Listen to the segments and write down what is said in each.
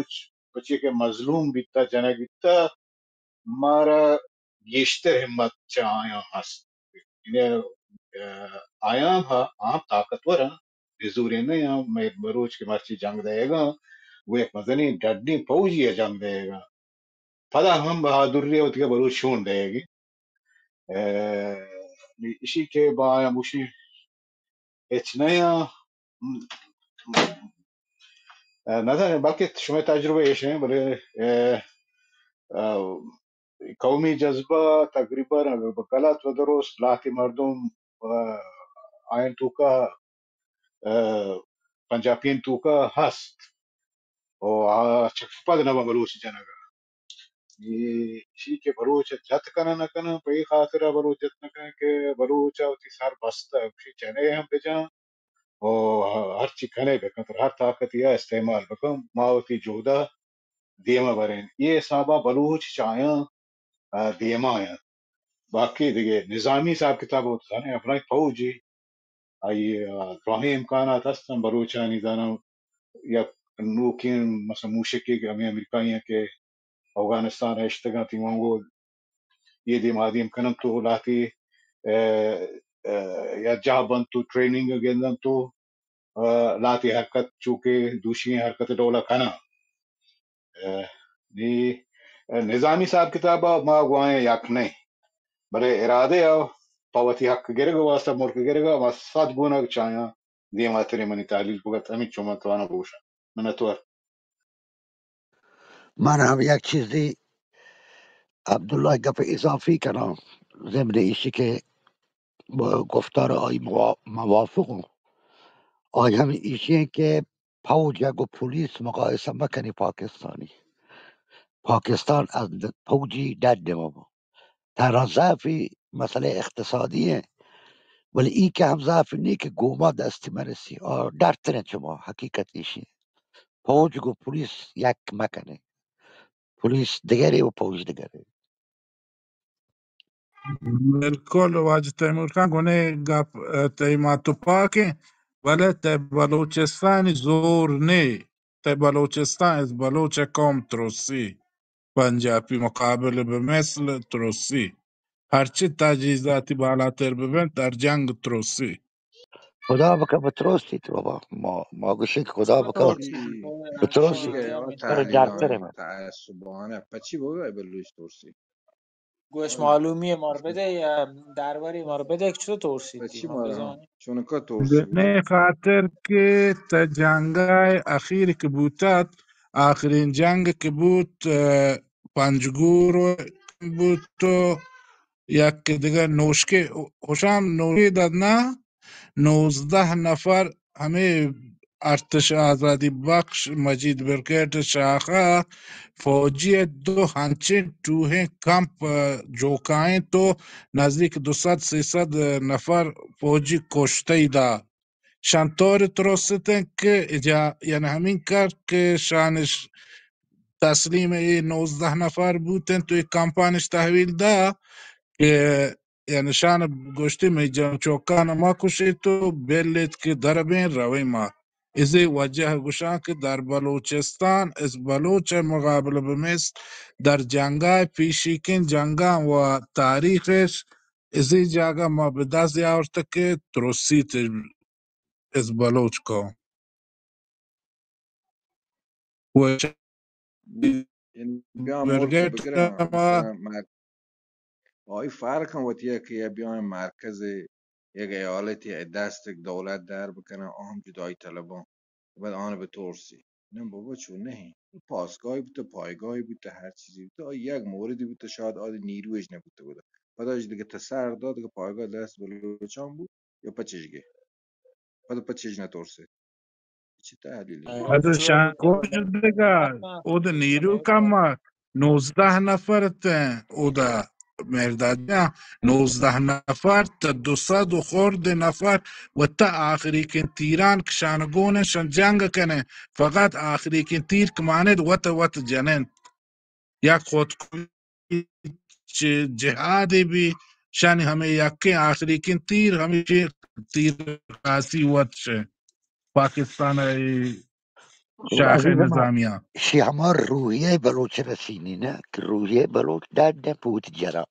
بلوچ پچے کہ مظلوم بیتا، جنگ بیتا، مارا گیشتر ہمت چہ آیاں ہست۔ یعنی، ء، آیاں ہم، آ ہم طاقتور آں، بے زوریں نہ آں۔ مئے بلوچ کہ مرچی جنگ دئیگاں، گوں یک مزنیں ڈڈیں پوجی ء جنگ دئیگاں۔ پدا ہم بہادری ء وتی بلوچ شون دئیگی۔ ء، ایشی کہ با آیاں گوشیں ہچ نہ آں۔ ء، نہ زانیں، بلکہ شمئے تجربہ ایش ہیں، بلے، ء، ء، قومی جذبہ تقریباً اگر غلط و درست لہتے مردم، ء، آیان توکا، ء، پنجابین توکا ہست۔ و آ چک پد نہ بلوچ جنگ ء۔ اے ایشی کہ بلوچ ء جت کنن نہ کنن، پہ اے خاطر ء بلوچ جت نہ کنن کہ بلوچ ء وتی سر بستہ، گوشی جنے ہم بجن و ہرچی کنے بکن، ترا ہر طاقتی ء استعمال بکن، ما وتی جہد ء دیما برین۔ اے حساب ء بلوچ چہ آیاں، ء، دیما انت۔ باقی دگہ نظامی حساب کتاب ء تو زانے، ابرائیں فوجی آئی ء دراہیں امکانات ہستن بلوچانی، زاناں یک نوکیں مثلاً موشکے کہ ہمے امریکائیاں کہ اوگانستان ء اشتگاں، تیوانگو یہ دیم آدیم کنن تو لہتے، ء، ء، یا جاہ بنت تو ٹریننگ گندن تو، ء، لہتے حرکت چوکہ دوشی حرکت ڈولا کناں۔ ء، نی، ء، نظامی حساب کتاب ء ما گوائیں یک نہ، بلے ارادے ء پہ وتی حق گرگ ء واسطہ، ملک گرگ ء ما سد گونگ چایاں۔ دیماتریں منی تحلیل بگت، ہمینچو من تواناں بگوشاں۔ منتوار۔ من ہم یک چیزے عبداللہ گپ اضافی کناں، ضمن ایشی کہ گفتار آئی موا-، موافق ہوں۔ آئی ہم ایشی ہیں کہ فوج یا گو پولیس مقایسہ مکنی پاکستانی۔ پاکستان از فوجی ڈڈ ما با۔ تنہا ضعفی مسئلہ اقتصادی ہیں، ولی ای کہ ہم ضعف نہیں کہ گوما دستی مرسی اور ڈرتریں چما حقیقت ایشی ہیں۔ فوج گو پولیس یک مکنے۔ پولیس دگرے و فوج دگرے۔ بالکل واجہ تیمور خان، گونے گپ، ء، تئی ما تپاکیں، بلے تئی بلوچستانی زور نے، تئی بلوچستان از بلوچ قوم ترسی، پنجابی مقابل بہ مثل ترسی، ہرچی تجہیزاتی بالاتر ببنت، در جنگ ترسی۔ خدا بکن بترسیت بابا، ما، ما گوشیں کہ خدا بکن بترسیت۔ بترسیت۔ بلے ڈرتر ما۔ تعصبانہ پچی بابا بلوچ ترسی۔ گوش معلومی مار بدے یا دروری مار بدے کہ چطور ترسیت؟ پچی ما مارا بزانیں۔ چونکا ترسی؟ دنے خاطر کہ تا جنگای اخیر کہ بوتات، آخرین جنگ کہ بوت، اه، پنجگور بوت تو یک دگہ نوشکے، خوشام نوشکے داد نا، نوزدہ نفر ہمے ارتش آزادی بخش مجید برگیڈ شاخہ فوجی ء دو ہنچیں ٹوہیں کمپ، ء، جوکائیں تو نزدیک دو سد سے سد نفر فوجی کشتئی دا۔ شان طور ترستیں کہ اجا، یعنی ہمین کر کہ شانش تسلیم اے نوزدہ نفر بوتیں تو اے کمپانش تحویل دا کہ یعنی شان گوشتی مئی جنگ چوکان ما کشی تو بلیت کہ دربیں رویں ما۔ ازی وجہ گوشاں کہ در بلوچستان از بلوچ مقابلہ بمست در جنگا پیشیکیں جنگاں و تاریخش ازی جاگہ ما بدست یاورت کہ ترسیت از بلوچ قوم۔ و یعنی بیا ملک برگیڈ بگرن، ما مثلاً مر-، آئی فرق ہم وتی ہے کہ یا بیاین مرکز یک ایالتی دست یک دولت در بکنن، آ ہم جدائی طلبان، بعد آن بہ ترسی۔ نہ بابا، چون نہیں۔ پاسگاہی بوتہ، پایگاہی بوتہ، ہر چیزی بوتہ، آ یک موردی بوتہ، شاید آدی نیرویش نبوتہ بوتہ۔ پدا اش دگہ تسر داد کہ پایگاہ دست بلوچان بو یا پچش گے۔ پدا پچش نترسے۔ چی تحلیلی؟ پدا شان کوش دگہ، اود نیرو کم، نوزدہ نفر اتیں، اودا مہرداد جان، نوزدہ نفر تا دو سد و خورد نفر و تا آخری کن تیران کشان گون شان جنگ کنیں، فقط آخری کن تیر کمانت وت وت جننت۔ یک خودکشی چہ جہادے بی، شانی ہمے یکیں آخری کن تیر، ہمیشی تیر خاصی وت شے۔ پاکستان ء شاخ نظامیہ. شی ہما روحیہ بلوچ رسینی نہ کہ روحیہ بلوچ ڈڈ نہ پوت جرا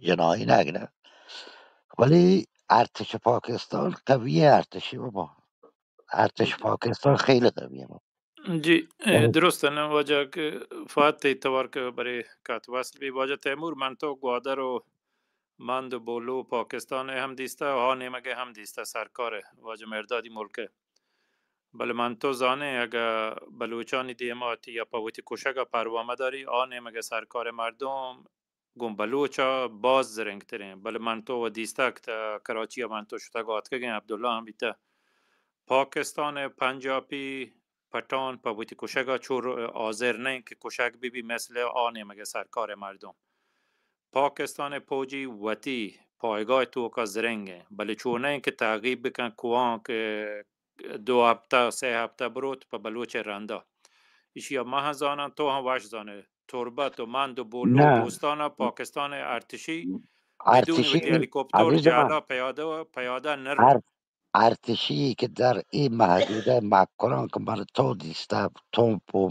جنائی نہ گنا، ولی ارتش پاکستان قوی ہے، ارتش بابا، ارتش پاکستان خیلی قوی ہے بابا. جی، اے، درست ہے نا، واجہ کہ فات تے توار کہ برے کات وصل بی. واجہ تیمور، من تو گوادر و مند و بولو پاکستان ء ہم دیستہ، آ نیمگ ء ہم دیستہ سرکار ء، واجہ مردادی ملک ء. بلے من تو زانیں اگہ بلوچانی دیما تی یا پہ وتی کشگ ء پروا مداری، آ نیمگ ء سرکار ء مردم گوں بلوچ ء باز زرنگ تریں. بلے من تو و دیستگ تہ کراچی ء من تو شتگ آتکگیں، عبداللہ ہم بیتہ. پاکستان ء پنجابی پٹان پہ وتی کشگ ء چو حاضر نہ انت کہ کشگ بہ بی مثل آ نیمگ ء سرکار ء مردم. پاکستان ء پوجی وتی پایگاہ ء توکا زرنگ انت، بلے چو نہ انت کہ تعقیب بکن کوان کہ دو ہفتہ، سہ ہفتہ بروت پہ بلوچ ء رندا. ایشی ء ما ہم زاناں، تو ہم وش زانے، تربت و مند و بولو و بوستان ء پاکستان ء ارتشی بدون وتی ہیلی کاپٹر جہلا پیادہ و پیادہ نہ رو. ارتشی کہ در اے محدودہ مکران کہ من تو دیستہ، تو پو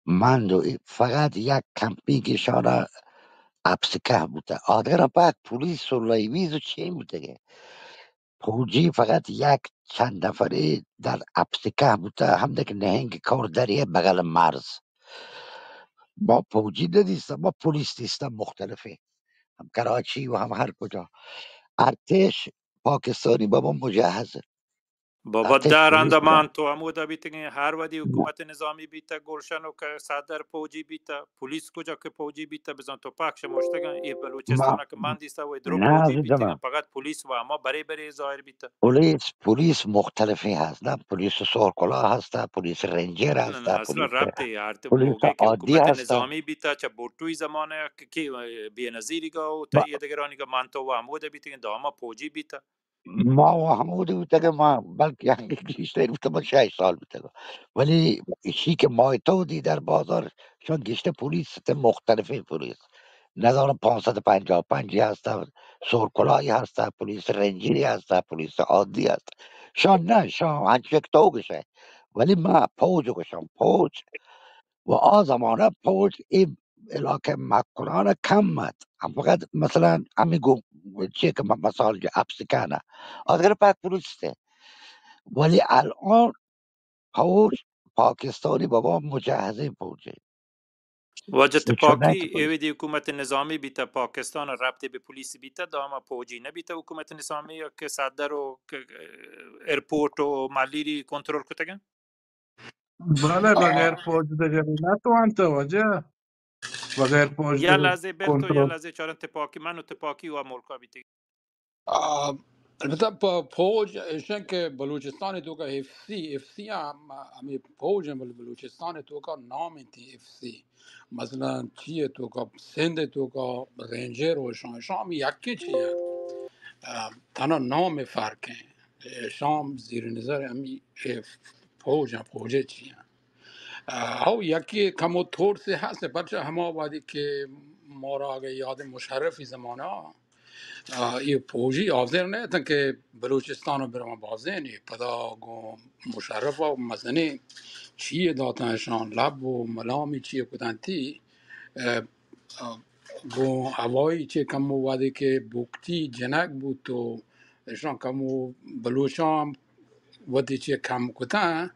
مند و اے فقط یک کمپی کہ شانا اپسکہ بوتہ. آدگران پاک پولیس و لیویز و چین بوتگے. پوجی فقط یک چند نفرے در اپسکہ بوتہ، ہم دک نہنگ کور دریائے بغل مرز. ما پوجی ندیستہ، ما پولیس دیستہ مختلفیں. ہم کراچی و ہم ہر کجا. ارتش پاکستانی بابا مجہز. بابا، ارتش دہ رندا پولیس مان تو ہمودا بیتگیں، ہر وھدی حکومت نظامی بیتہ، گلشن و کہ صدر پوجی بیتہ، پولیس کجا کہ پوجی بیتہ، بزاں تو پاک شموشتگاں، اے بلوچستان کہ من دیستہ و درو پوجی بیتگاں، فقط پولیس و ہما برے برے ظاہر بیتہ. پولیس، پولیس مختلفیں ہست، نہ، پولیس سور کلا ہستہ، پولیس رینجر ہستہ، اصلا پولیس، ربطے ہر پولیس موقع کہ عادی حکومت ہستہ. نظامی بیتہ، چہ بوٹوئی زمانہ کہ، کہ بے نظیری گا و تا یہ دگرانی گا مان تو و ہمودا بیتگیں، داما پوجی بیتہ. ما و ہمودی بوتگیں، ما بلکہ انگت گیشتر بوتگ، ما شش سال بوتگ. ولی ایشی کہ ما تو دی در بازار، شان گیشتر پولیس تے، مختلفیں پولیس. نزانم پانصد و پنجاہ و پنجی ہستہ، سور کلائی ہستہ، پولیس رینجری ہستہ، پولیس عادی ہستہ. شان نہ، شان ہنچو یک تو گشے. ولی ما پوج گشم، پوج. و آ زمانہ پوج اے علاقہ مکران کم ات. ہم فقط مثلاً ہمیں گو، چیئے کہ م-، مثال جو اپسکان ات، آدگر پاک پولیس تے. ولی الان پوج پاکستانی بابا مجہزیں پوجے. واجہ تپاکی، اے وھدی حکومت نظامی بیتہ، پاکستان ربطے بہ پولیس بیتہ، داما پوجی نہ بیتہ حکومت نظامی کہ صدر و کہ ایئرپورٹ و ملیری کنترل کتگن؟ بلے بغیر پوج دگرے نہ توانتہ واجہ، بغیر پوج یا دگہ لحظے بل تو یا کنترل. لحظے چارن تپاکی، من و تپاکی و ملکا بیتگیں. آ، البتہ پ-، پوج ایشن کہ بلوچستان توکا ایف سی، ایف سی ہم ہمیں پوج ہیں، بلے بلوچستان توکا نام انتی ایف سی. مثلاً چیئے توکا، سندھ توکا رینجر و شام، شام یکے چیئے. آ، تنا نام فرق ہیں. شام زیر نظر ہمیں پوج ہیں، پوجے چیئے. آ، او یکے کمو ترسے ہست، پرچہ ہما وھدی کہ مارا اگہ یاد مشرفی زمانہ، آ، یہ پوجی حاضر نہ اتن کہ بلوچستان و برما بازین، پدا گوں مشرف و مزنیں چیئے داتن شان، لب و ملامی چیئے کتن تی، آ، آ، گوں ہوائی چیئے کمو وھدی کہ بگٹی جنگ بوت و اشاں کمو بلوچاں وتی چیئے کم کتن،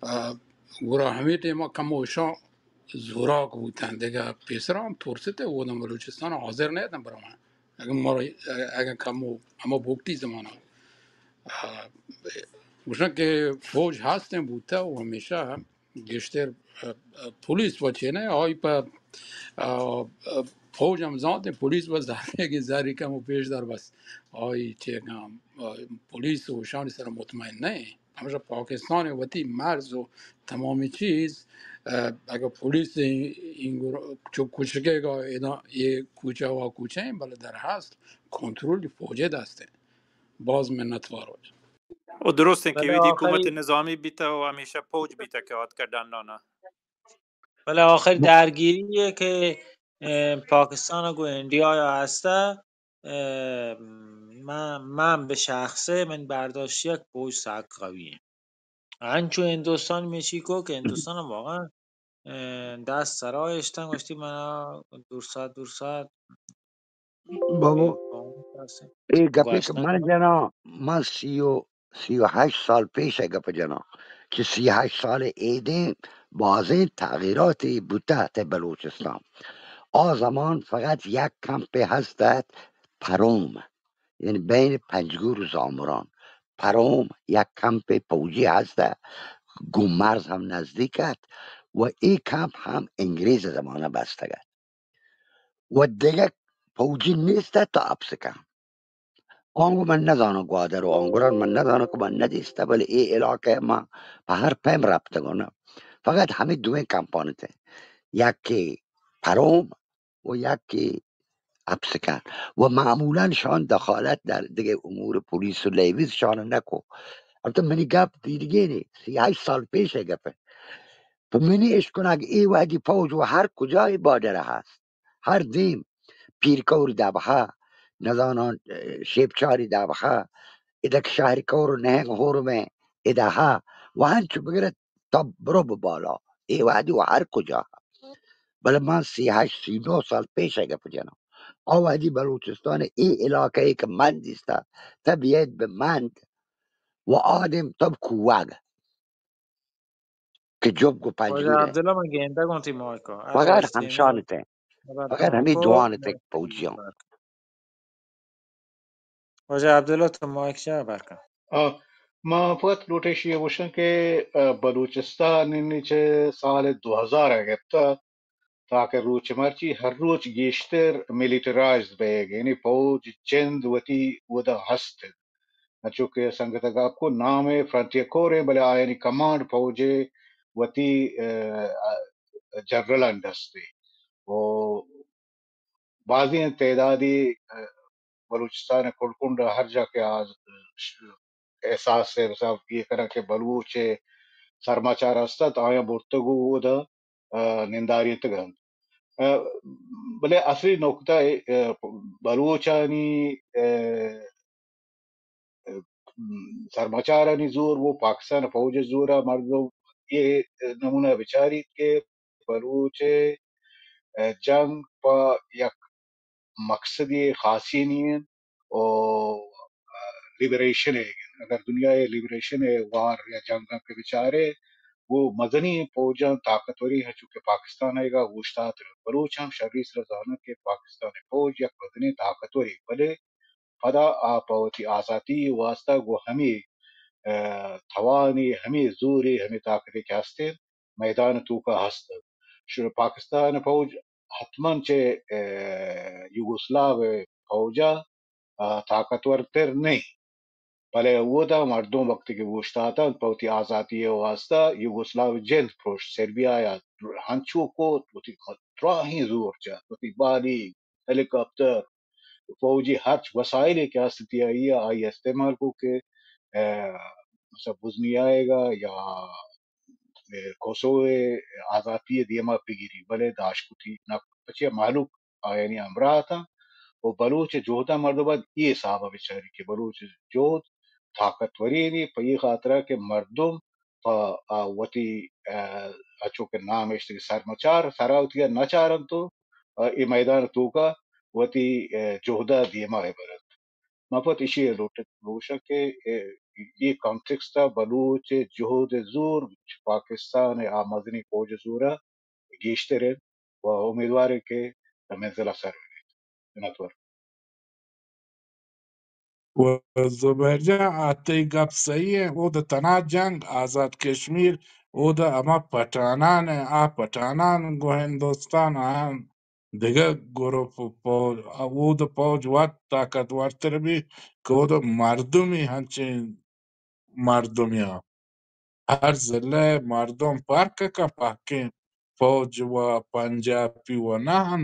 آ، گڑا ہمے ٹائما کمو اشاں زوراک بوتن، دگہ پیسرا ہم ترستے، اوداں بلوچستان حاضر نہ اتن برواں. اگاں مارا، اگاں کمو ہما بگٹی زمانہ، آ، گوشن کہ فوج ہستیں بوتہ و ہمیشہ گیشتر، آ، آ، پولیس و چے نہ، آئی پہ، آ، آ، فوج ہم زانت، پولیس و زانے کہ زاری کم و پیش دار بس. آئی چے کم، آ، پولیس و شانی سر مطمئن نہ. ہمیشہ پاکستان وتی مرز و تمامی چیز، آ، اگر پولیس این، این گروہ چو کچکے گا ادا یہ کوچہ و کوچہ ہیں، بلے در اصل کنترل فوجے دست ہیں. باز منت وار. و درست ہیں کہ بلے ویدی حکومت آخری نظامی بیتا و ہمیشہ فوج بیتا کہ آتکا ڈنڈانا. بلے آخر درگیری ہے کہ، اے، پاکستان گو انڈیا یا ہستا، اے، من، من بہ شخصے من برداشت یک فوج سک قوی ہیں. انچو ہندوستان میشی کو کہ ہندوستان ہم واقعا، اه، دست سرا اشتن، گوشتی منا دور ساعت، دور ساعت بابا، اے گپے کہ من جناں، من سی و، سی و ہشت سال پیش ء گپ جناں کہ سی و ہشت سال ایدیں بازیں تغییراتے بوتہ تہ بلوچستان۔ آ زمان فقط یک کمپے ہست ات، پروم، یعنی بین پنجگور و زامران، پروم یک کمپے پوجی ہست ات، گوں مرز ہم نزدیک ات و اے کمپ ہم انگریز زمانہ بستگ ات۔ و دگہ پوجی نیست ات تا اپسکان۔ آنگو من نزاناں گوادر و آنگران من نزاناں کہ من ندیستہ، بلے اے علاقہ ما پہ ہر پیم رپتگاں۔ فقط ہمے دوئیں کمپان ات، یکے پروم و یکے اپسکان۔ و معمولاً شان دخالت در دگہ امور پولیس و لیویز شان نکو۔ البتہ منی گپ دیرگینے، سی ہشت سال پیش ء گپ ء۔ پہ منی اشکنگ اے وہدی پوج و ہر کجا اے بارڈر ء ہست۔ ہر دیم پیرکور دبہا، نزاناں، اه، شیپچاری دبہا، ادک شہر کور و نہنگ ہورمیں ادہا و ہنچو بگرے تا برو بہ بالا۔ اے وہدی و ہر کجا۔ بلے من سی ہشت، سی نو سال پیش ء گپ جناں۔ آ وہدی بلوچستان اے علاقہ ای کہ من دیستا، تب ید بہ مند و آدم تب کوگ کہ جب گو واجہ پنجگور ء۔ عبداللہ، من گندگ اوں تئی مائک ء۔ فقط ہمشان اتیں۔ فقط ہمیں دوان اتیں پوجیاں۔ واجہ عبداللہ، تو مائک چا بر کن۔ آ، ما فقط لوٹیں شی گوشن کہ، آ، بلوچستان انی چہ سال دو ہزار ء گپتہ تاکہ روچ مرچی ہر روچ گیشتر ملیٹرائزڈ بئیگ، یعنی پوج جند وتی اودا ہست۔ انچو کہ سنگت ء گپ کو، نام ء فرنٹیئر کور ء، بلے آیانی کمانڈ پوج ء وتی، ء، ء، جنرل ء دست ء۔ و بازیں تعدادی، ء، بلوچستان ء کنڈ کنڈ ء ہر جا کہ آ، ش-، احساس ء بزاں یہ کناں کہ بلوچ ء سرماچار است ات، آیاں برتگ و اودا، ء، ننداریتگ انت۔ ء، بلے اصلی نکتہ، ء، بلوچانی، ء، سرمچارانی زور و پاکستان فوج ء زور ء مردم یہ نمونہ بچاریت کہ بلوچ ء جنگ پہ یک مقصدی خاصی نی انت و لبریشن ء، اگر دنیا ء لبریشن ء وار یا جنگ ء کہ بچارے، وہ مزنی فوجاں طاقتوری ہیں، چونکہ پاکستان ء اوشتات، بلوچ ہم شری سر زانت کہ پاکستان فوج یک مزنی طاقتوری، بلے پدا آ پہ وتی آزاتی ء واستہ گوں ہمے، ء، توانی، ہمے زورے، ہمے طاقتے کہ ہستیں میدان توکا ہست۔ ش-، پاکستان فوج حتماً چہ، ء، یوگوسلاو فوجا، ء، طاقتور تر نہیں، بلے اودا مردم وقتی کہ اوشتاتنت پہ وتی آزاتی ء واستہ یوگوسلاو جند پروشت، سربیا یا ہنچو کو وتی دراہیں زور چہ وتی بالی، ہیلی کاپٹر، فوجی ہرچ وسائلے کہ ہست تھی آئی ء آئی استعمال کو کہ، ء، مثلا بزنی آئے گا یا، ء، کوسو ء آزاتی ء دیما بگیری، بلے داشت کتی نہ کت۔ پچے مہلوک آیانی ہمراہ اتاں و بلوچ جہد ء مردم ات، اے حساب ء بچاری کہ بلوچ جہد طاقتوری نی پہ اے خاطرا کہ مردم پہ، آ، وتی، ء، اچو کہ نام اشتگی سرمچار سرا وتی ء نہ چارنت و، ء، اے میدان توکا وتی، ء، جہد ء دیما ء برنت۔ ما پت ایشی ء لوٹ-، لوشاں کہ، ء، اے کانٹیکسٹ ء بلوچ جہد ء زور پاکستان ء آ مزنیں فوج ء زور ء گیشتر انت و امیدوار انت کہ منزل ء سر ببیت۔ منتوار۔ و زبیر جان، آ تئی گپ صحیح انت، اود تنا جنگ آزاد کشمیر، اود ہما پٹھانان انت، آ پٹھانان گوں ہندوستان آیان دگہ گروپ پوج، اود پوج وت طاقتورتر بی کہ اود مردمی ہنچیں مردمی آ۔ ہر ضلع مردم فرق کن پہکیں پوج و پنجابی و نہ ہن۔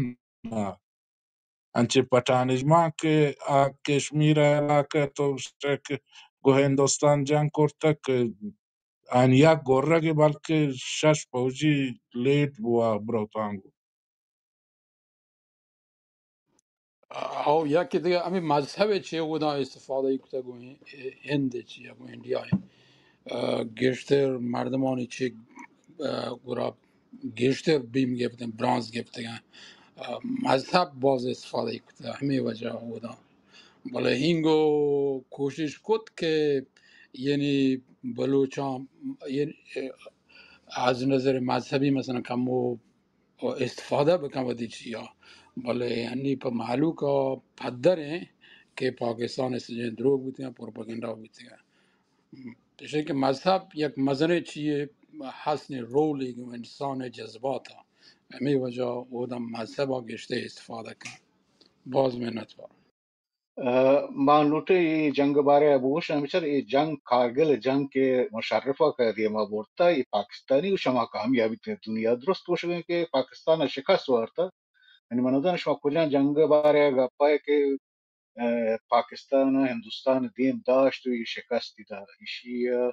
انچیں پٹھانیجمان کہ آ کشمیر ء علاقہ تو شک گو ہندوستان جنگ کرتگ کہ آنی یک گرگے بلکہ شش پوجی لیٹ بوا بروتانگو۔ او یکے دگہ ہمے مذہب ء چے اودا استفادہ ای کتگ گوں ہند ء چی گوں انڈیا ء۔ اه، گیشتر مردمانی چی، اه، گرا گیشتر بیم گپتن، برانز گپتگن. اه، مذہب باز استفادہ کتہ، ہمیں وجہ اودا. بلے اینگو کوشش کت کہ یعنی بلوچاں، یعنی، اه، از نظر مذہبی مثلاً کمو استفادہ بکن وتی چیا، بلے انی پہ مہلوک ءَ پدر ایں کہ پاکستان ءِ سجہیں دروگ بوتگ اَنت، پروپیگنڈا بوتگ اَنت. ایشی کہ مذہب یک مزنیں چیئے، حسن رولے گوں انسان ءِ جذبات ءَ، ہمے وجہ اودا مذہب ءَ گیشتر استفادہ کن. باز منت وار. ءَ، ما لوٹیں اے جنگ ءِ بارے ءَ بگوش ایں، بچار اے جنگ، کارگل ءِ جنگ کہ مشرف ءَ کہ دیما برتا، اے پاکستانی ءُ شما کامیابی تے دنیا درست گوشگیں کہ پاکستان ءَ شکست وارتا. یعنی من نزاناں شما کجام جنگ ءِ بارے ءَ گپ ءَ کہ، ءَ، پاکستان ءَ ہندوستان ءَ دیم داشت ءُ اے شکستی دا. ایشی ءَ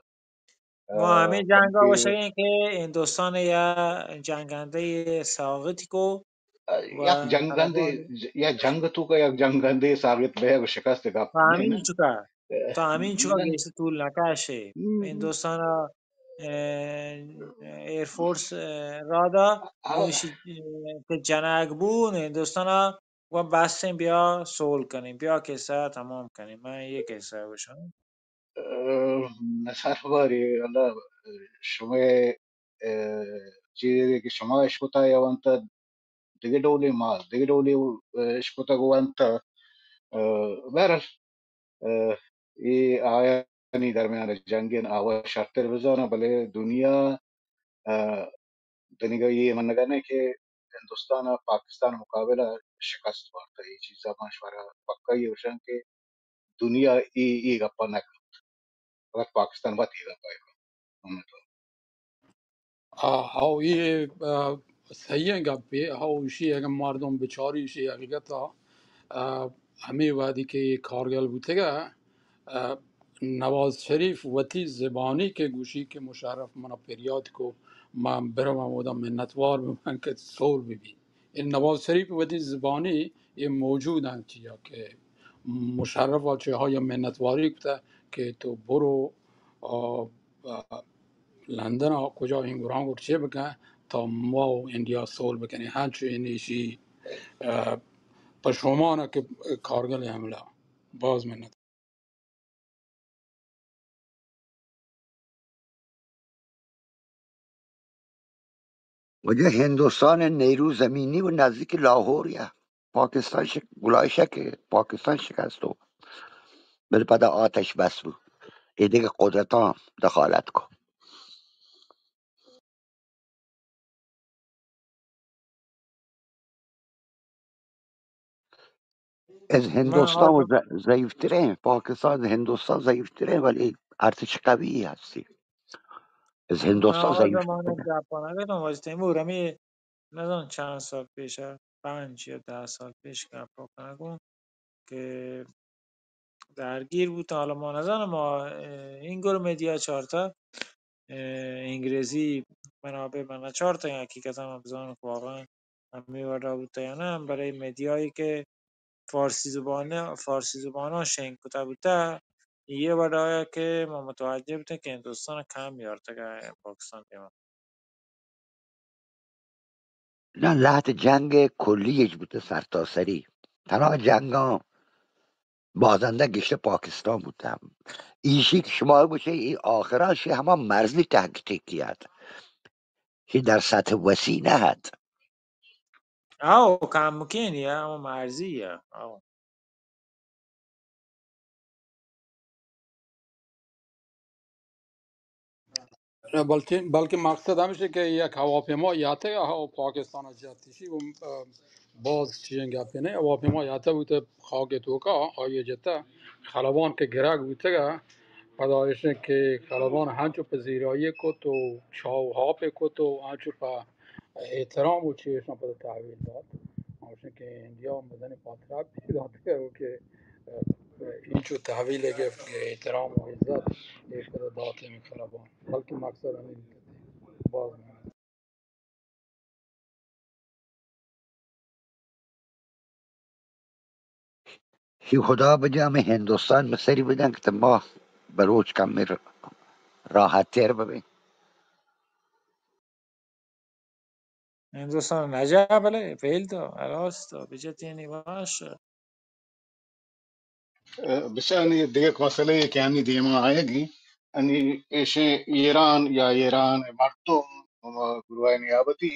ما ہمے جنگ ءَ بلکہ گوشگیں کہ ہندوستان ءَ یا جنگندہ ساغت کو ءَ، و یک جنگندے، طالبان ج-، یا جنگ توکا یک جنگندے ساغت بہ گو شکست گپ پہ نہ ہمین نا. چکا، پہ ہمین چکا نہ. گیش طول نہ کشے. ہم. ہندوستان ءَ، ءَ، ایئر فورس، ءَ، را دا، آ، گوشی، ءَ، کہ جنگ بون ہندوستان ءَ و بس ایں، بیا سول کنیں، بیا کسہ تمام کنیں. من یہ کسہ گوشاں. ءَ، نثار باری، اللہ، شمئے، ءَ، چیزے کہ شما اشکتا یا ونتا دگہ ڈولے، ما دگہ ڈولے، ءَ، اشکتگ ونتا، ءَ، بہرحال، ءَ، اے آیانی درمیان جنگ ایں، آ وت شرتر بزاناں، بلے دنیا، ءَ، دنیگا اے منگا نہ کہ ہندوستان ءَ پاکستان ءِ مقابلہ ءَ شکست وارتا. اے چیزا ما شمارا پکائی گوشاں کہ دنیا اے، اے گپا نہ کنت. فقط پاکستان وت اے گپا کنت. آ، ہو، اے، آ، صحیح ایں گپے. ہو، ایشی اگاں مردم بچاری، ایشی حقیقت ءَ، آ، ہمے وہدی کہ اے کارگل بوتگ ءَ، آ، نواز شریف وتی زبانی کہ گوشی کہ مشرف منا پریات کو، من برواں اودا منتوار بباں کہ سول ببی. اے نواز شریف وتی زبانی اے موجود ایں چیا کہ مشرف ءَ چہ آئی ءَ منتواری کتہ کہ تو برو، آ، آ، لندن ءَ کجا ایں گران گٹ چے بکن تا ما و انڈیا سول بکنیں. ہنچو ایں ایشی، آ، پشومان کہ کارگل حملہ. باز منت. واجہ، ہندوستان ءِ نیرو زمینی و نزدیک لاہور یا پاکستان شک-، گلائیش کہ پاکستان شکست و بل پدا آتش بس بو. اے دگہ قدرتاں دخالت کو. از ہندوستان و ز-، ضعیف ترین، پاکستان از ہندوستان ضعیف ترین، ولی ارتش قوی ہستی. از ہندوستان ضعیف ترین. گپا نگتم واجہ تیمور، ہمیں نزان چند سال پیش، پنچ یا دہ سال پیش گپا کنگوں کہ درگیر بوتاں. حالا ما نزاناں، ما، اه، اینگور میدیا چارتا، اه، انگریزی منابع من نچارتا، حقیقتاً من بزاناں کہ واقعاً ہمے وڑا بوتا یا نہ، بلے میدیایی کہ فارسی زبان، فارسی زباناں شنگ کتا بوتا، یہ وڑایا کہ ما متوجہ بوتیں کہ ہندوستان کم یارتگا پاکستان دیما. نہ، لہت جنگ کلی اچ بوتہ سرتاسری. تنہا جنگاں بازندہ گشتہ پاکستان بوتہ. ایشی کہ شما گوشے، ای آخرا شی ہما مرزی ٹاکٹیکی ات. شی در سطح وسیع نہ ات. آو، کمکین یا، ہما مرزی یا، آو. بلکہ، بلکہ مقصد ہمیش کہ یک ہواپیما یاتگ ء پاکستان ء جت. ایشی گوں، ء، باز چیزیں گپے نہ. ہواپیما یاتگ بوتہ خاک ء توکا، آئی ء جتہ خلبان کہ گرگ بوتگ ء، پدا ایش کہ خلبان ہنچو پذیرائی کت و چاہ و آپ کت و ہنچو پہ احترام و چی ایشاں پدا تحویل دات. ما گوشیں کہ انڈیا مزنیں پاترا پیش داتگ ء کہ، ء، اینچو تحویل گپت کہ احترام و عزت ایش پدا دات ہمیں خلبان. بلکہ مقصد ہمیں بوتگ. باز مہربانی. شی خدا بجا ہمیں ہندوستان بہ سری بدن کہ ما بلوچ کم مر راحت تر ببیں۔ ہندوستان نجا بلے فیل تو، ہلاس تو، بجتینی واش۔ بچار نی دگہ یک مسئلہ یے کہ انی دیما آیگی، انی ایشیں ایران یا ایران مردم، گروہ نیابتی،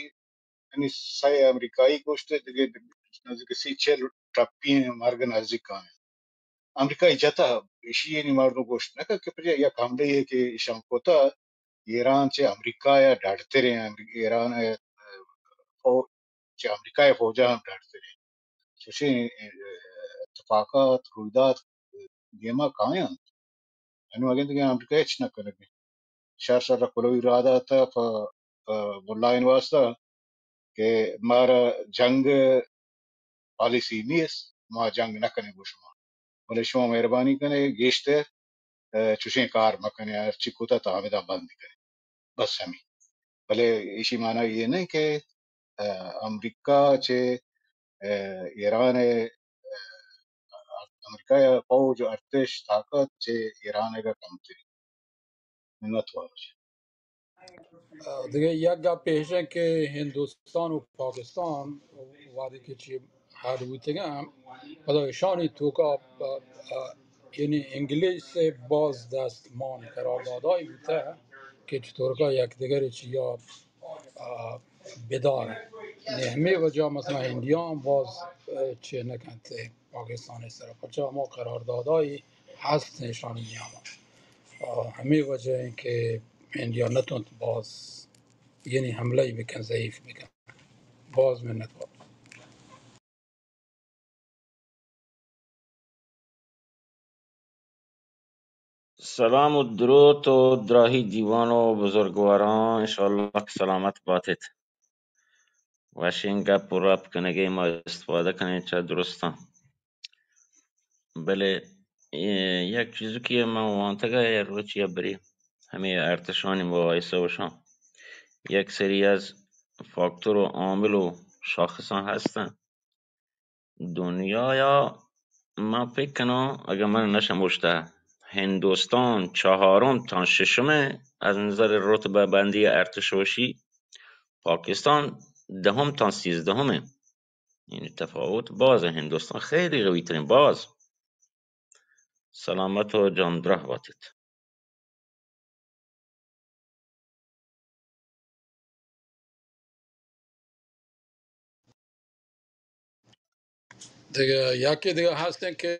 انی سئے امریکائی گوشت، دگہ نزدیک سی چل ٹپی مرگ نزدیک آئیں۔ امریکائی جتا، ایشی انی مردم گوشت نہ کہ پجا یک حملہ یے کہ ایشان کتا، ایران چہ امریکہ ءَ ڈڈتریں، امری-، ایران ءَ فو-، چہ امریکہ ءِ فوج ءَ ہم ڈڈتریں۔ چوشیں، اه، اتفاقات، رویداد دیما کاینت۔ انو اگن دگہ امریکہ ہچ نہ کنگ۔ شر شر کلوی را داتا پہ، پہ ملائن واسطہ کہ مارا جنگ پالیسی نیست، ما جنگ نہ کنیں گوں شما، بلے شما مہربانی کنے گیشتر، اه، چوشیں کار مہ کنے، ہرچی کتا تا ہمدا بند کنے، بس ہمی۔ بلے ایشی معنی یہ نہیں کہ، اه، امریکہ چہ، اه، ایران ءِ، اه، امریکہ ءِ فوج و ارتش طاقت چہ ایران ءَ کمتری۔ منت وار۔ دگہ یک گپ ایش انت کہ ہندوستان و پاکستان وہدے کہ چی ہڈ بوتگاں، پدا ایشانی توکا، ا، ا، یعنی انگلیس ءِ باز دست مان قراردادائی بوتہ کہ چطورکا یک دگرے چیا، ا، بدار۔ یعنی ہمے وجہ مثلاً انڈیا ہم باز، ا، چے نہ کنت۔ پاکستان ءِ سرا، پرچا ہما قراردادائی ہست ایشانی نیاما۔ آ، ہمے وجہ ایں کہ انڈیا نتونت باز، یعنی حملہ ای بکن، ضعیف بکن۔ باز منت وار۔ سلام و دروت و دراہی دیوان و بزرگواراں، انشاءاللہ کہ سلامت باتت۔ وشیں گپ و رپ کنگے ما استفادہ کنیں چہ درستاں۔ بلے، اے، یک چیزکے من وانتگ ءَ روچے ءَ بری ہمے ارتشانی مباحث ءَ وشاں۔ یک سری از فاکتور و عامل و شاخصاں ہستن۔ دنیا ءَ من فکر کناں، اگاں من نہ شموشتہ، ہندوستان چہارم تاں ششم ءَ از نظر رتبہ بندی ارتش وشی، پاکستان دہم تاں سیزدہم ءَ۔ یعنی تفاوت باز ءَ، ہندوستان خیلی قوی ترین، باز۔ سلامت و جاندراہ باتت۔ دگہ یکے دگہ ہستیں کہ،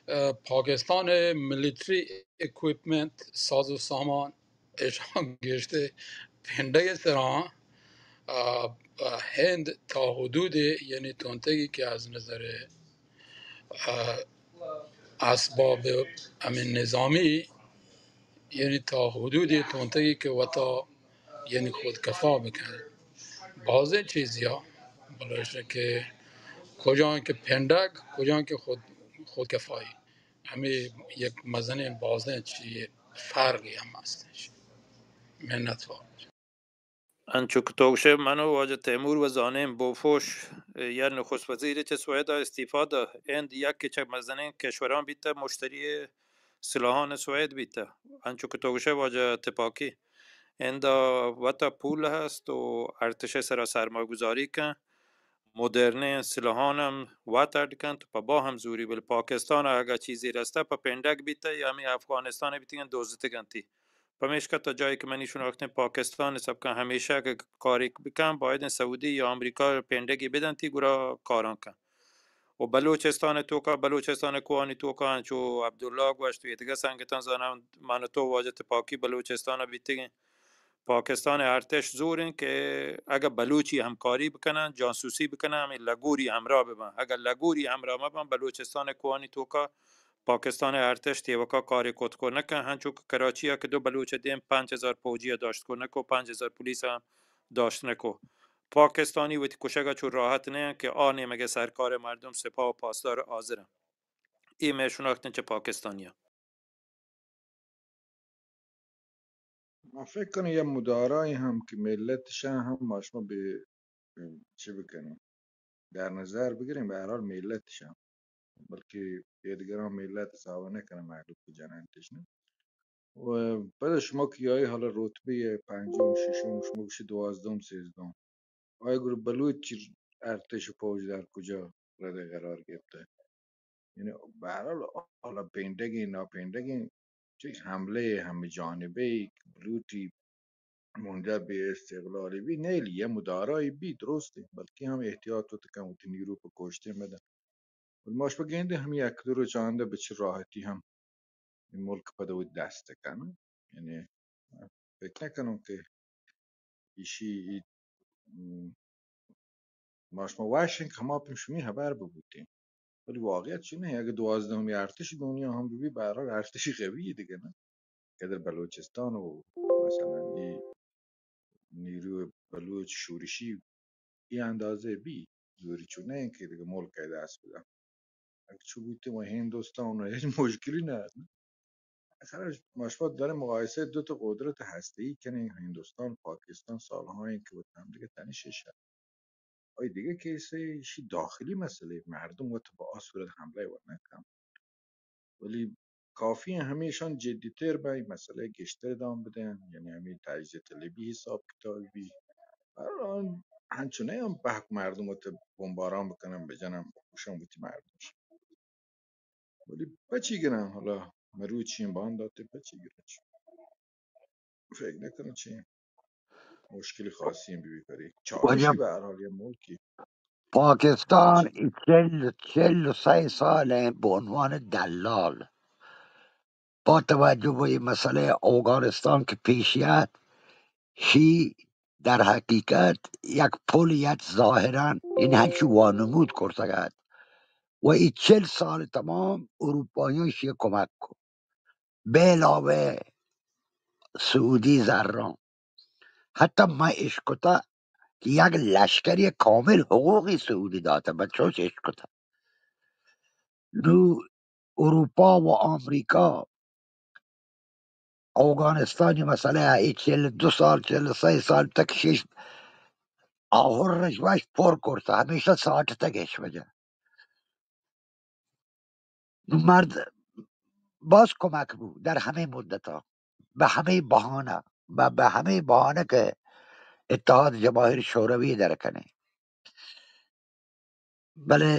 اه، پاکستان ملیٹری اکوپمنٹ، ساز و سامان، ایشاں گیشتر پنڈگ ءِ سرا، اه، اه، ہند تا حدودے یعنی تونتگی کہ از نظر، اه، اسباب ہمیں نظامی یعنی تا حدودے تونتگی کہ وتا یعنی خودکفا بکن۔ بازیں چیزیا بلوچ کہ کجان کہ پنڈگ، کجان کہ خود، خودکفائی۔ ہمیں یک مزنیں بازیں چی فرقی ہم ہستش۔ منت وار۔ انچو کہ تو گوشئے، من و واجہ تیمور و زانیں بوفوش یا نخست وزیر چہ سوئد ءَ استعفا دات، ہند یکے چہ مزنیں کشوراں بیتہ، مشتری سلاحان سوئد بیتہ۔ انچو کہ تو گوشئے واجہ تپاکی، ہند ءَ وت ءَ پول ہست و ارتش ءِ سرا سرمایہ گذاری کن، مدرنیں سلاحان ہم وت اڈ کنت، پہ با ہم زوری، بلے پاکستان ءَ اگاں چیزے رستہ پہ پنڈگ بیتہ یا ہمے افغانستان ءَ بیتگاں دزتگ انتی۔ پمیشکا تا جاہے کہ منی شناختیں پاکستان ءِ سبکاں ہمیشہ کہ کارے بکن، باید انت سعودی یا امریکا پنڈگے بدنتی گڑا کاراں کن۔ و بلوچستان ءِ توکا بلوچستان ءِ کوہانی توکا انچو عبداللہ گوشت و ایدگہ سنگتاں زاناں، من و تو واجہ تپاکی بلوچستان ءَ بیتگیں۔ پاکستان ءِ ارتش زور انت کہ اگہ بلوچی ہمکاری بکنن، جاسوسی بکنن، ہمے لگوری ہمراہ ببن۔ اگہ لگوری ہمراہ مبن، بلوچستان ءِ کوہانی توکا پاکستان ءِ ارتش تیوکا کارے کت کو نہ کن۔ ہنچو کہ کراچی ءَ کہ دو بلوچ ءِ دیم پنچ ہزار پوجی ءَ داشت کو نہ کو، پنچ ہزار پولیس ءَ ہم داشت نہ کو۔ پاکستانی وتی کشگ ءَ چو راحت نہ انت کہ آ نیمگ ءِ سرکار ءِ مردم سپاہ و پاسدار حاضر انت۔ اے مئے شناخت انت چہ پاکستانی ءَ۔ ما فکر کنیں یک مدارائے ہم کہ ملت شاں ہم ما شما بہ چی بکنیں، در نظر بگریں، بہ ہر حال ملت شاں، بلکہ ایدگراں ملت حساب نہ کنیں، مخلوق جنان تشنہ۔ و پدا شما کہ آئی حالا رتبہ پنجم، ششم، شما گوشی دوازدہم، سیزدہم. آئی گڑا بلوچ ارتش و پوج در کجا رد قرار گرفته؟ یعنی بہرحال حالا پیندگیں ناپیندگیں چہ حملہ ہمہ جانبہ کہ بلوچی مونجا بے استقلالی بی، نیلی ہم دارایی بی، درستے، بلکہ ہم احتیاط وت کن، وتی نیرو پہ کشتے مدن. ولی ما شما گندے ہمے یک دو روچ آندا بہ چہ راحتی ہم اے ملک پدا وتی دست کن. یعنی فکر نکنوں کہ ایشی ای، م، ما شما وش انت کہ ہما پیم شمی ہبر ببوتیں. ولی واقعیت چی نہ، اگہ دوازدہمی ارتش دنیا ہم ببی، بہرحال ارتشی قوی دگہ نہ. قدر بلوچستان و مثلاً ای نیروی بلوچ شورشی ای اندازہ بی، زوری چو نہ کہ دگہ ملک ء دست بدن. اگہ چو بوتیں و ہندوستان و ہچ مشکلی نہ ات. اصلاً ما شما داریں مقایسہ دو تا قدرت ہستہ‌ای کنیں، ہندوستان، پاکستان سالہا انت کہ وت ہم دگہ تنش اش. آئی دگہ کیسے ایشی داخلی مسئلہ، مردم وت با آ صورت حملہ و نہ کن. ولی کافی ہیں ہمیشان جدی تر بہ این مسئلہ گیشتر دام بدن، یعنی ہمیں تجزیہ طلبی حساب کتاب بی. ہر آن ہنچو نہ ہم بہک مردم وت بمباران بکنن، بجنن، بکشن وتی مردم. ولی پچی گرن، حالا مروچی باندات پچی گرن. فکر نکنم چی مشکلی خاصی بی بی پری. واجہ چالشی بہ ہر حال یه ملکی. پاکستان چی؟ ای چل، چل و سه سال به عنوان دلال با توجہ به این مسئلہ اوگانستان که پیش آت، شی در حقیقت یک پل یت ظاهراً، یعنی هنچو وانمود کرتگ ات و ای چل سال تمام اروپاییان شی کمک کو. به علاوه سعودی زران. حتی من اشکتا که یک لشکری کامل حقوقی سعودی داته، من چوش اشکتا. نو اروپا و آمریکا اوگانستانی مسئلہ ء اے چل دو سال، چل سئے سال تک شش آہر رش وش پر کرتا، ہمیشہ ساٹتگش وجہ. نو مرد باز کمک بو در ہمے مدتا، بہ ہمے بہانہ، بہ، بہ ہمے بہانہ کہ اتحاد جماہیر شوروی در کنے. بلے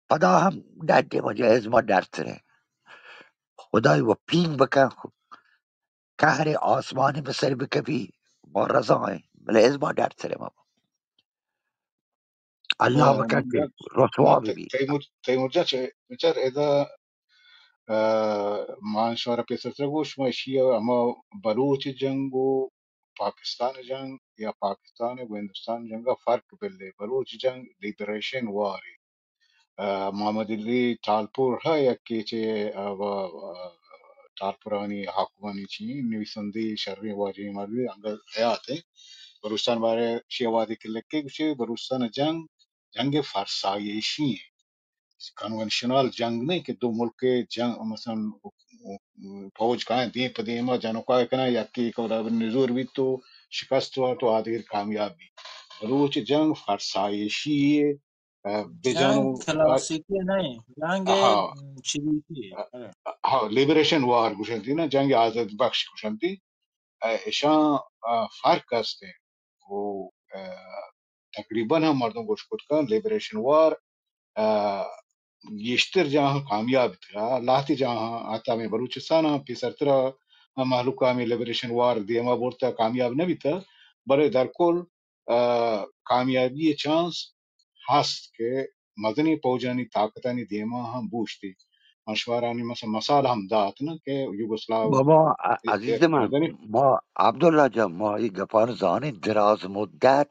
پدا ہم ڈڈ ء وجہ ازما ڈرتریں. خدای و پیم بکن، قہر آسمانی بہ سر بکپی، ما رضا ایں، بلے ازما ڈرتریں ما. اللہ ء، بکن کہ رسوا بہ بی. تیمور، تیمور جان چہ بچار ادا، ء، ما شمارا پیسر تر گوش، ما ایشی ء ہما بلوچ جنگ و پاکستان جنگ یا پاکستان و ہندوستان جنگ ء فرق بلے. بلوچ جنگ لبریشن وار ء، محمد علی ٹالپور ء یکے چہ، ء، و، ء، ٹالپورانی حاکمانی چی نویسندے شریں واجہیں مردے انگت حیات ء. بلوچستان بارے شی وہدے کہ لکھے گوشے بلوچستان جنگ، جنگ فرسایشی ایں. کنونشنل جنگ نہیں کہ دو ملک جنگ، مثلاً فوج کائیں دیم پہ دیما جنوکا کناں، یکے کو نزور بیت تو شکست وارت و آدگر کامیاب بیت. بلوچ جنگ فرسایشی ایں، ء، بجن جنگ و کلاسیکی نہیں، جنگ ہاں. چریکی ہے. ہاں، لبریشن وار گوشنتی نا، جنگ آزاد بخش گوشنتی. ء، اشاں، ء، فرق است. و، ء، تقریباً ہم مردم گوش کت کن لبریشن وار، ء، گیشتر جاہاں کامیاب بیتگ. لہتے جاہاں، حتی ہمے بلوچستان ہم پیسرترا ہم مہلوک ہمے لبریشن وار دیما برتا، کامیاب نہ بیتا، بلے در کل، ء، کامیابی چانس ہست کہ مزنیں پوجانی طاقتانی دیما ہم بوشتی. من شمارانی مثلاً مثال ہم دات نا کہ یوگوسلاو بابا، ع-، عزیز من، مزنیں ما، عبداللہ جان، ما ای گپان زانیں دراز مدت،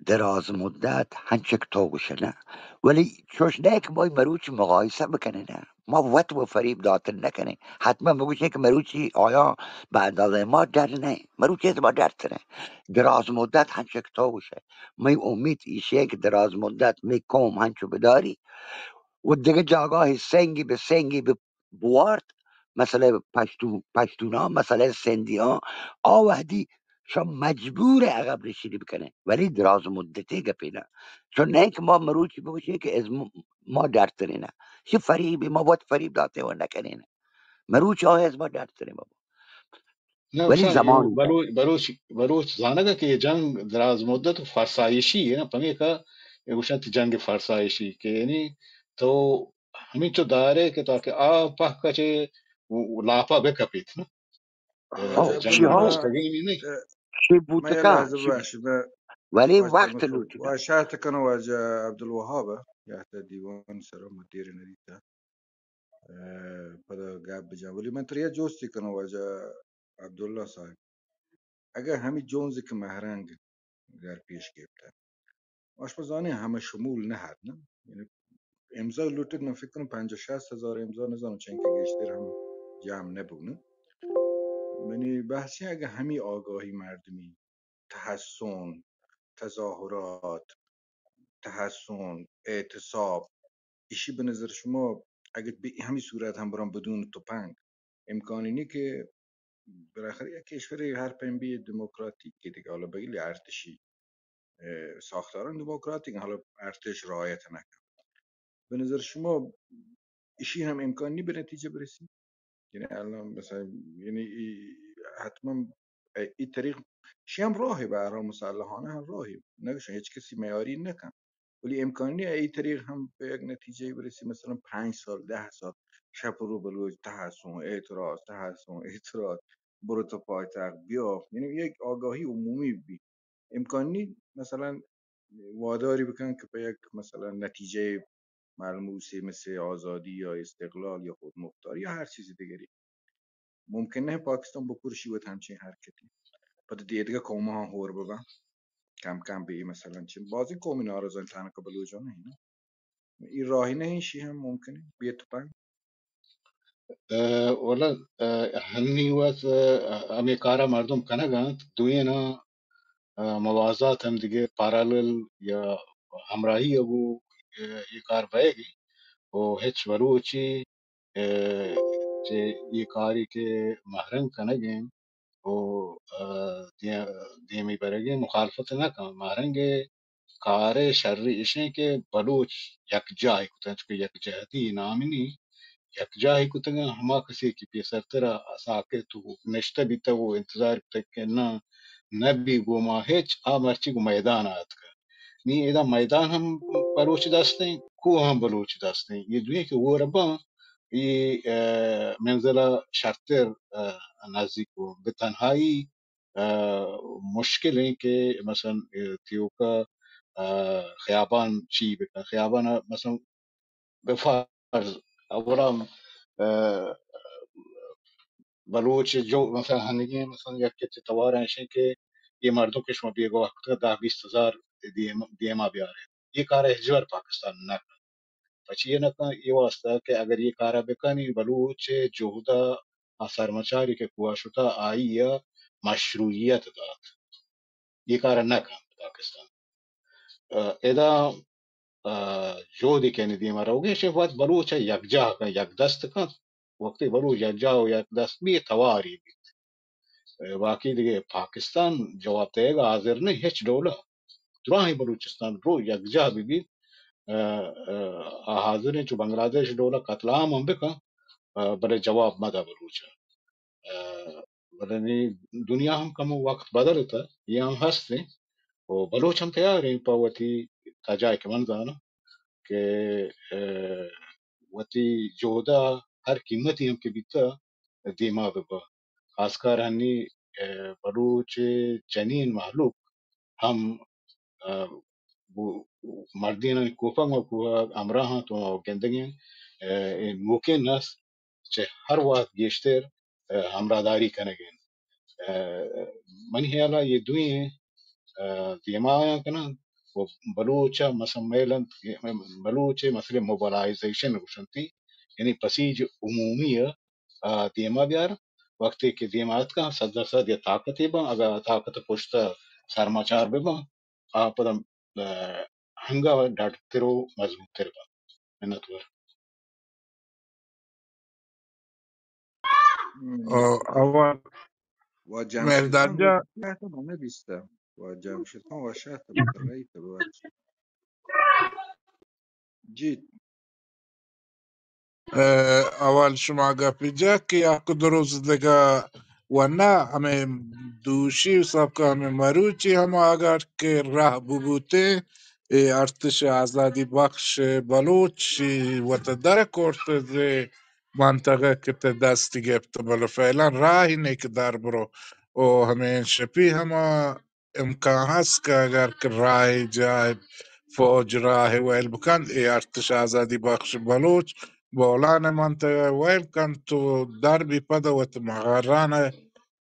دراز مدت ہنچک تو گوشے نا. ولی چوش نہ کہ ما مروچی مقایسہ بکنیں نا. ما وت و فریب داتن نکنیں. حتماً بگوشیں کہ مروچی آیاں بہ اندازہ ما ڈر نہ، مروچی از ما ڈر تریں. دراز مدت ہنچک تو گوشے. مئی امید ایشی کہ دراز مدت مئی قوم ہنچو بداری و دگہ جاگاہ سنگی بہ سنگی بہ بوارت، مسئلہ پشتو-، پشتوناں، مسئلہ سندیاں، آ وہدی شما مجبور عقب نشینی بکنیں، ولی دراز مدتی گپے نہ. چون نہ کہ ما مروچی بگوشیں کہ از م-، ما ڈرتریں نہ. چی فریبی، ما وت فریب داتے و نکنیں. مروچ آ از ما ڈرتریں بابا. نہ، ولی گوشاں، اے زمانی بلوچ، بلوچ، بلوچ زانگ ءَ کہ اے جنگ دراز مدت و فرسایشی اے نا، پمیکا اے گوشنت جنگ فرسایشی کہ یعنی تو ہمینچو دارے کہ تاکہ آ پہک ءَ چہ لاپا بہ کپیت نا۔ اے ہو، جنگ چی ہو؟ گوشتگینی نہ۔ چی بوتکا؟ ولی وقت لوٹی۔ وشات کنو واجہ عبدالوہاب، یا تا دیوان سر مدیر نریتا۔ ء، پدا گپ بجن۔ ولی من ترا یک جستے کناں واجہ عبداللہ صاحب، اگاں ہمے جنز کہ مہرنگ در پیش گپتہ، اش پہ زانیں ہمہ شمول نہ ات نہ؟ یعنی امضا لوٹت، من فکر کناں پنجاہ شست ہزار امضا، نزاناں چنکہ گیشتر ہم جمع نہ بوت نہ۔ منی بحث ایں اگاں ہمے آگاہی مردمی، تحصن، تظاہرات، تحصن، اعتصاب، ایشی بہ نظر شما اگہ بہ ہمے صورت ہم بران بدون تپنگ، امکانی نی کہ بالاخره یک کشور ہر پیم بی دموکراتیک کہ دیگہ، حالا بگلی ارتشی، اه، ساختاران دموکراتیک، حالا ارتش رعایت نکن۔ بہ نظر شما ایشی ہم امکان نی بہ نتیجہ برسی؟ یعنی الان مثلا، یعنی ای حتما ای طریق، شی ہم راہے، بہ ہر حال مسلحانہ ہم راہے، نگوشن ہچ کسی میاری نکن، ولی امکان نی ای طریق ہم بہ یک نتیجہ برسی، مثلا پنج سال، دہ سال، شپ و رو بلوچ تحصن، اعتراض، تحصن، اعتراض، برو تو پایتخت بیا، یعنی یک آگاہی عمومی بی۔ امکان نی مثلا واداری بکن کہ پہ یک مثلا نتیجہ ملموسے مثل آزادی یا استقلال یا خودمختاری یا ہر چیز دیگری، ممکن نہ پاکستان بپرشی وت ہمچین حرکتی، پتہ دیدگہ قوماں ہور ببن، کم کم بی مثلا چہ بازیں قومی ناراض انت، تنکا بلوچاں نہ انت۔ ای راہی نہ انت، شی ہم ممکن انت بی تپنگ۔ اه، والا، اه، ہنی وت، اه، ہمے کارا مردم کنگ انت، دوئیناں، اه، موازات ہم دگہ پارالل یا ہمراہی ء گوں، اه، اے کار بئیگ انت و ہچ بلوچے، اه، چہ اے کاری کہ مہرنگ کنگ انت و، اه، دے-، دیمی برگ انت مخالفت نہ کن۔ مہرنگ ء کار ء شری اش انت کہ بلوچ یکجاہ کتگ، چونکہ یکجہتی نام نی، یکجاہ کتگ انت ہما کسے کہ پیسرترا ساکت و نشتہ بیتگ و انتظار کتگ کہ نہ، نہ بی گوما ہچ، آ مرچی گوں میدان ء اتکگ۔ نی ادا میدان ہم بلوچ دست انت، کوہ ہم بلوچ دست انت۔ اے دوئیں کہ ہور باں، اے، اه، منزل ء شرتر، اه، نزیک بو۔ بہ تنہائی اه، مشکل انت کہ مثلا، اه، تیوکا، اه، خیابان چی بکن؟ خیابان ء مثلا بہ فرض اولا، اه، بلوچ جو مثلا ہنگیں مثلا یک کت توار ایش انت کہ اے مردم کہ شما بیگواہ کتگ دہ بیست ہزار دیم، دیما بیارے۔ اے کار ء ہچبر پاکستان نہ کنت۔ پچی نہ کن، اے واسطہ کہ اگر اے کارا بکنی، بلوچ جہدا آ سرمچاری کہ کوہا شتا، آئی ء مشروعیت دات۔ اے کارا نہ کنت پاکستان۔ اه، ادا، اه، جہدے کہ نی دیما روگی، شی وت بلوچ یکجاہ کن، یک دست کن۔ وقتی بلوچ یکجاہ و یک دست بی، تواری بیت۔ اه، باقی دگہ پاکستان جواب دئیگ ء حاضر نہ، ہچ ڈول ء۔ دراہیں بلوچستان رو یکجاہ بہ بیت، اه، اه، آ حاضر انت چو بنگلہ دیش ڈول ء قتل عام ہم بکن، اه، بلے جواب مدہ بلوچ ء۔ اه، بلے نی دنیا ہم کمو وقت بدلتہ، اے ہم ہست انت۔ و بلوچ ہم تیار انت پہ وتی، تا جاہے کہ من زاناں کہ، اه، وتی جہدا ہر قیمتی ہم کہ بیتہ دیما بہ بہ۔ خاص کر ہنی، اه، بلوچ جنین مہلوک ہم، اه، گو-، مردینانی کوپگ ما کوہ ہمراہ انت و گندگیں، اه، اے نوکیں نسل چہ ہر وہد گیشتر، اه، ہمراہداری کنگ ء انت۔ اه، منی ہیال ء یہ دوئیں، اه، دیما آیاں کننت و بلوچ ء مسئلہ میل انت، بلوچ ء مسئلہ موبلائزیشن گوشنتی، یعنی پسیج عمومی ء، اه، دیما بیار، وقتی کہ دیما اتکاں صد درصد یا طاقتے باں، اگاں طاقت پشت ء سرماچار بہ باں، آ پدا، اه، ہنگا ڈاڈتر و مضبوط تر باں۔ منتوار۔ ہم۔ او، اول واجہ جمشید مہرداد خان جان۔ وشیات ہم نہ بیستہ۔ واجہ جمشید خان وشیات ہم ترئی تبر۔ جی۔ اه، اول شما گپی جا کہ یک دو روز دگہ و نہ ہمے دوشی سبک ہمے مروچی ہم اگر کہ راہ ببوتیں، اے ارتش آزادی بخش بلوچ وت در کرت، اے منطقہ کہ تہ دستی گپت، بلے فعلاً راہی نیک در برو۔ او ہمے شپی ہما امکان ہست کہ اگر کہ راہ جاہ فوج راہ ویل بکنت، اے ارتش آزادی بخش بلوچ بولان منطقہ ویل کنت تو در بی پد وت مغران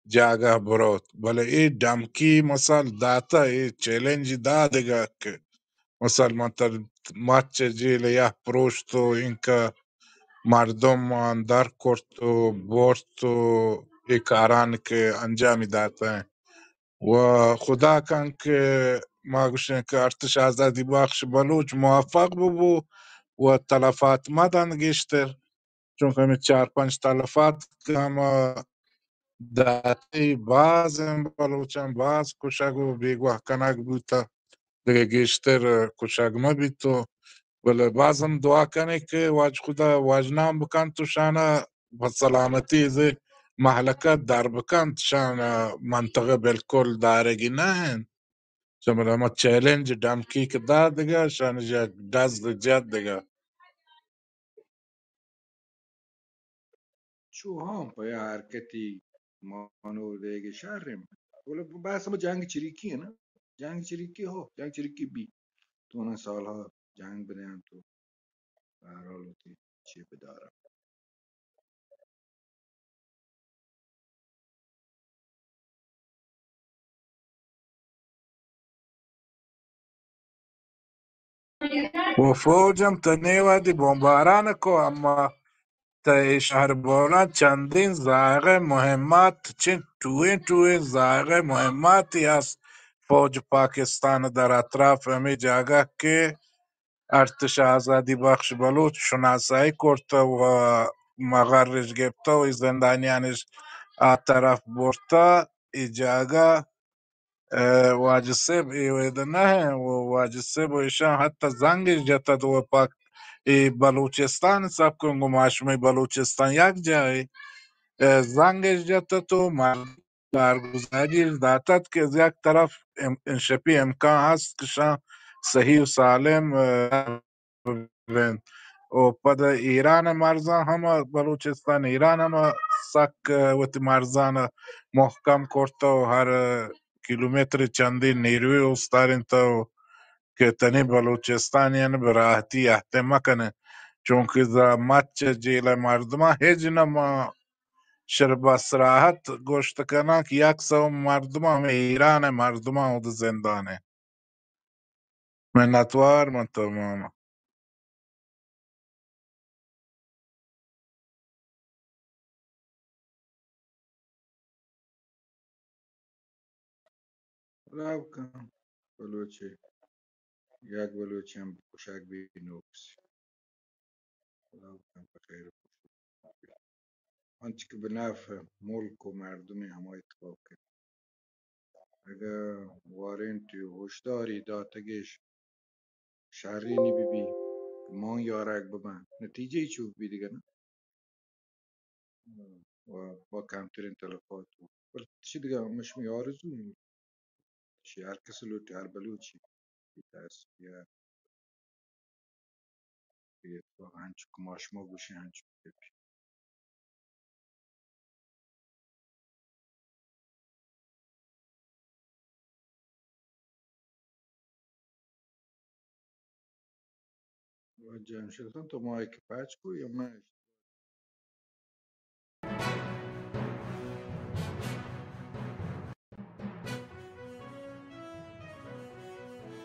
جاگہ بروت۔ بلے اے دھمکی مثال داتہ، اے چیلنج دادگہ کہ مثال من تر مچ جیل یا پروشت و اینکہ مردم آن در کرت و برت و اے کاران کہ انجامی داتہ۔ و خدا کن کہ ما گوشیں کہ ارتش آزادی بخش بلوچ موفق ببو و تلفات مدن گیشتر، چونکہ ہمے چار پنچ تلفات کہ ہما داتی باز ہیں بلوچاں باز کشگ و بیگواہ کنگ بوتہ، دگہ گیشتر کشگ مہ بیتو، بلے باز ہم دعا کنیں کہ واج خدا واجنام بکنت و شانا بہ سلامتی زی مہلکہ در بکنت، شان منطقہ بالکل دارگی نہ انت۔ چہ بلے ہما چیلنج دھمکی کہ دات دگہ، شان یک دست جت دگہ۔ چو ہاں پہ حرکتی مانور دیگہ شر ہیں۔ بلے بحث ہما جنگ چریکی ہے نا، جنگ چریکی ہو، جنگ چریکی بی تو نا سالہا جنگ بدیاں تو بہر حال وتی چی بدارا۔ و فوج ہم تہ نیوادی بمباران کو، اما تہ اے شہر بولان چندین زائغہ مہمات، چین ٹوئیں ٹوئیں زائغہ مہماتی ہست فوج پاکستان در اطراف ہمے جاگہ کہ ارتش آزادی بخش بلوچ شناسائی کرتہ و مغرش گپتہ و اے زندانیانش آ طرف برتہ۔ اے جاگہ، ء، واجہ صاحب اے ویدہ نہ ہیں و واجہ صاحب و ایشاں حتی زنگش جتت و پاک اے بلوچستان سب کن گو ما شمئے بلوچستان یک جاہے، ء، زنگش جتت و مردم کارگزاری داتت کہ از یک طرف ام-، شپی امکان ہست کہ شان صحیح و سالم، ء، بنت۔ و پد ایران مرزاں ہم، بلوچستان ایران ہم سک وتی مرزان محکم کرتہ و ہر کیلومتر چندین نیروی اوستارینتہ و کہ تنی بلوچستانیان براہتی اہتہ مکنہ، چونکہ زا مچ جیل مردماں ہچ نہ ما شر بصراحت گوشت کناں کہ یک سو مردماں ہمے ایران ء مردماں اود زندان ء۔ منتوار من تمام۔ راو کن بلوچے، یک بلوچے ہم کشگ بی نوکس۔ خدا بکنت پہ خیر و خوشی۔ انچ کہ بہ نفع ملک و مردمے ہما اتفاق کنت۔ اگہ وارنٹ و ہشداری داتگش شرینی بہ بی کہ مان یارگ ببن، نتیجہ ای چو بی دگہ نا؟ و با کمترین تلفات و بلے چی دگہ ہمش می آرزو انت۔ چی ہر کس لوٹی، ہر بلوچی۔ بی ترس، بیا۔ بی اتفاق ہنچو کہ ما شما گوشی ہنچو بی۔ و جمشید خان تو مائک پچ کو یا من؟